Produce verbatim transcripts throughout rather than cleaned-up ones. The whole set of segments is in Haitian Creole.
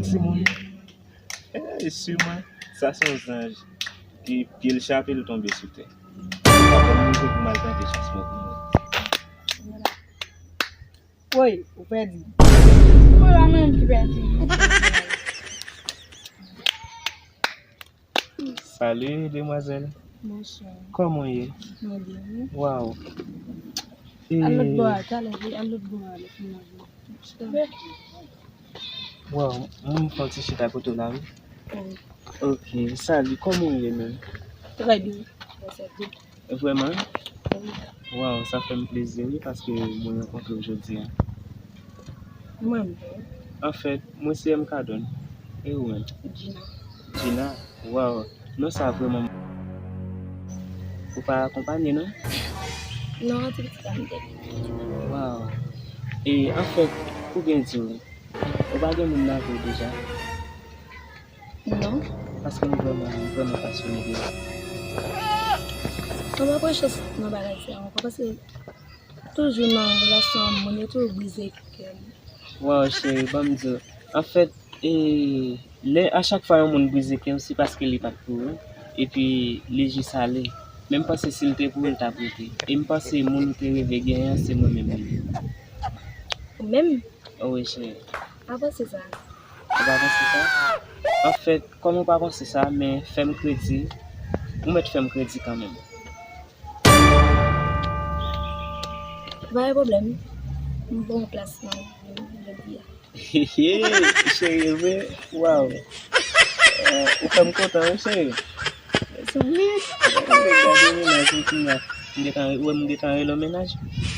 Timoun. Eh, siman, sa se yon zanj ki pye l chape, l tonbe sou tè. Apre m rive pou m al tante chans mwen pou mwen. Woy, ou pèdi. Ou la menm ki pèdi. Salut, demoiselle. Bonsoir. Kòman w ye? Mwen byen, wi. Waw. Al lòt bò a, talè, al lòt bò a, lè fini. Waw, mwen fè yon ti chita kote w la, wi. Wi. Ok, salut, kòman w ye menm? Trè byen, mèsi. Vrèman? Wi. Waw, sa fè m plezi, wi, paske mwen rankontre w jodi a. Mwen menm. Anfèt, mwen se M K Don. E ou menm? Gina. Gina? Waw, non sa vrèman. Ou pa akonpanye, non? Non, an ti pitit pa m te. Waw. E, anfèt, pou byen di w, ou pa gen moun nan vi w deja? Non. Paske m vrèman, m vrèman pasyone de ou. Mwen pa pran chans nan bagay sa ankò, paske toujou nan relasyon moun yo toujou brize kè m. Waw, cheri, ban m di w. Anfèt, e, lè, a chak fwa yon moun brize kè w, se paske li pa t pou ou. Epi, li jis ale. Men m panse si l te pou ou, l t ap rete. E m panse moun ou te reve genyen an, se mwen menm li ye. Ou menm? Wi, cheri. Pa panse sa. Ou pa panse sa? Anfèt, kòm ou pa panse sa, men fè m kredi. Ou mèt fè m kredi kanmenm. Pa gen pwoblèm. M ba w yon plas nan vi m jodi a. Cheri, vre? Waw. Eh, ou fè m kontan, wi, cheri. Mezanmi, gade mennaj ou kounye a. M gentan, ou wè m gentan rele yon mennaj.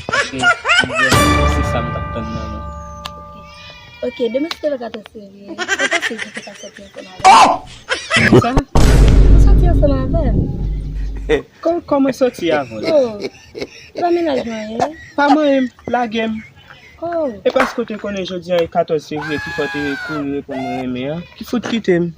Paske m vrèman, se sa m t ap tann nan men. Ok, demen se te le katòz fevriye. Ou panse ou te ka sòti ansanm avè m? Sa? Ou sòti ansanm avè m? Kò-, kòman sòti avè w? Oh, se pa mennaj mwen ye? Pa manyen m, lage m. Oh. E paske w te konnen jodi a e katòz fevriye ki fè w te kouri reponn mwen renmen an, ki fout kite m.